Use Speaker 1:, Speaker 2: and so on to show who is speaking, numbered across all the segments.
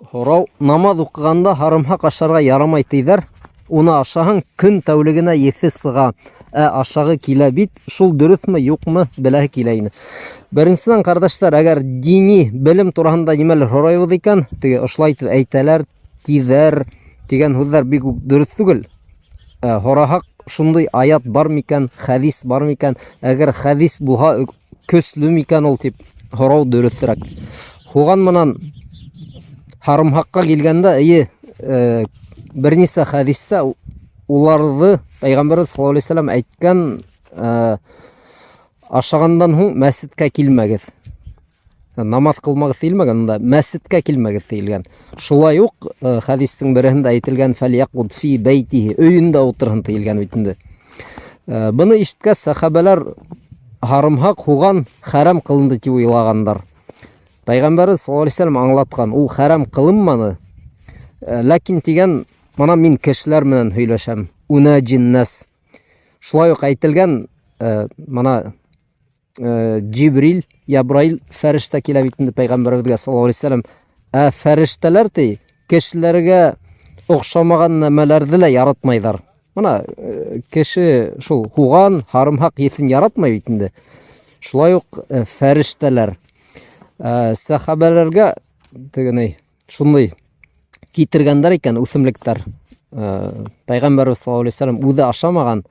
Speaker 1: Һорау, намаҙ уҡығанда һарымһаҡ ашарға ярамай тиҙәр. Уны ашаһаң, көн тәүлегенә еҫе сыға. Ә ашағы килә бит. Шул дөрөҫмө, юҡмы, беләһе килә ине. Беренсенән, ҡәрҙәштәр, әгәр дини белем тураһында нимәлер һорайбыҙ икән, теге ошолай итеп әйтәләр, тиҙәр тигән һүҙҙәр бик үк дөрөҫ түгел. Ә, һораһаҡ, шундый аят бар микән, хәдис бар микән? Әгәр хәдис булһа, көслө микән ул дип һорау дөрөҫөрәк. Һуған менән һарымһаҡҡа килгәндә, эйе, э, бер нисә хәдистә уларҙы Пәйғәмбәрбеҙ саллаллаһу алейһи вәсәләм әйткән, э, ашағандан һуң мәсеткә килмәгеҙ. Намаҙ ҡылмағыҙ тиелмәгән, унда мәсеткә килмәгеҙ тиелгән. Шулай уҡ э, хәдистең береһендә әйтелгән фәльяҡуд фи бәйтиһи, өйөндә ултырһын тиелгән бит инде. Э, быны ишеткәс, сәхәбәләр һарымһаҡ һуған хәрәм ҡылынды тип уйлағандар. Пәйғәмбәрбеҙ саллаллаһу алейһи вәсәләм аңлатҡан, ул хәрәм ҡылынманы. Э, ләкин тигән, мына мин кешеләр менән һөйләшәм. Унаджин нас. Шулай уҡ әйтелгән, э, мына Э, Джибрил, Ябраил фәрештә килә бит инде пәйғәмбәребеҙгә саллаллаһу алейһи вәсәләм. Ә фәрештәләр ти кешеләргә оҡшамаған нәмәләрҙе лә яратмайҙар. Мына э, кеше шул һуған, һарымһаҡ еҫен яратмай бит инде. Шулай уҡ э, фәрештәләр. Сәхәбәләргә тегенәй шундай китергәндәр икән үҫемлектәр. Э, Пәйғәмбәрбеҙ саллаллаһу алейһи вәсәләм үҙе ашамаған,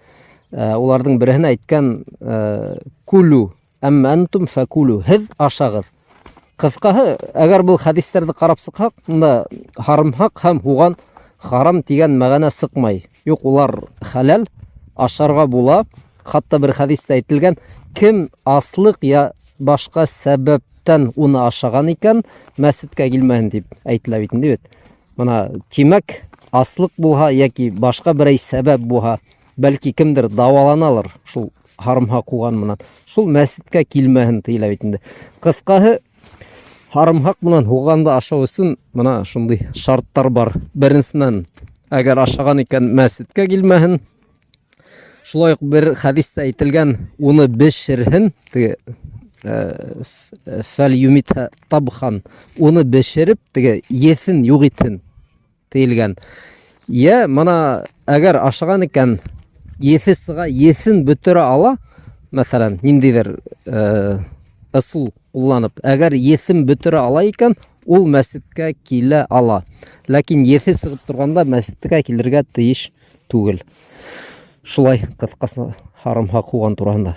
Speaker 1: э, уларҙың береһенә әйткән, э, кулю, әммә әнтум фәкулю, һеҙ ашағыҙ. Ҡыҫҡаһы, әгәр был хәдистәрҙе ҡарап сыҡһаҡ, унда һарымһаҡ һәм һуған харам тигән мәғәнә сыҡмай. Юҡ, улар хәләл, ашарға була. Хатта бер хәдистә әйтелгән, кем аслыҡ я башҡа сәбәп Тән уны ашаған икән, мәсеткә килмәһен дип әйтелә бит инде бит. Мына, тимәк, аслык булһа яки башка берәй сәбәп булһа, бәлки кемдер дауаланалыр шул һарымһаҡ ҡуған менән. Шул мәсеткә килмәһен тиелә бит инде. Ҡыҫҡаһы, һарымһаҡ менән һуғанды ашау өсөн мына шундый шарттар бар. Беренсенән, әгәр ашаған икән, мәсеткә килмәһен. Шулай ук бер хәдистә әйтелгән, уны бешерһен, теге э, фәл юмитха табхан, уны бешереп, теге еҫен юҡ итһен тиелгән. Йә, мына әгәр ашаған икән, еҫе сыға, еҫен бөтөрә ала, мәсәлән, ниндәйҙер э, ысул кулланып, әгәр еҫен бөтөрә ала икән, ул мәсеткә килә ала. Ләкин еҫе сығып торғанда мәсеткә килергә тейеш түгел. Шулай, кыскасы, һарымһак һуған тураһында.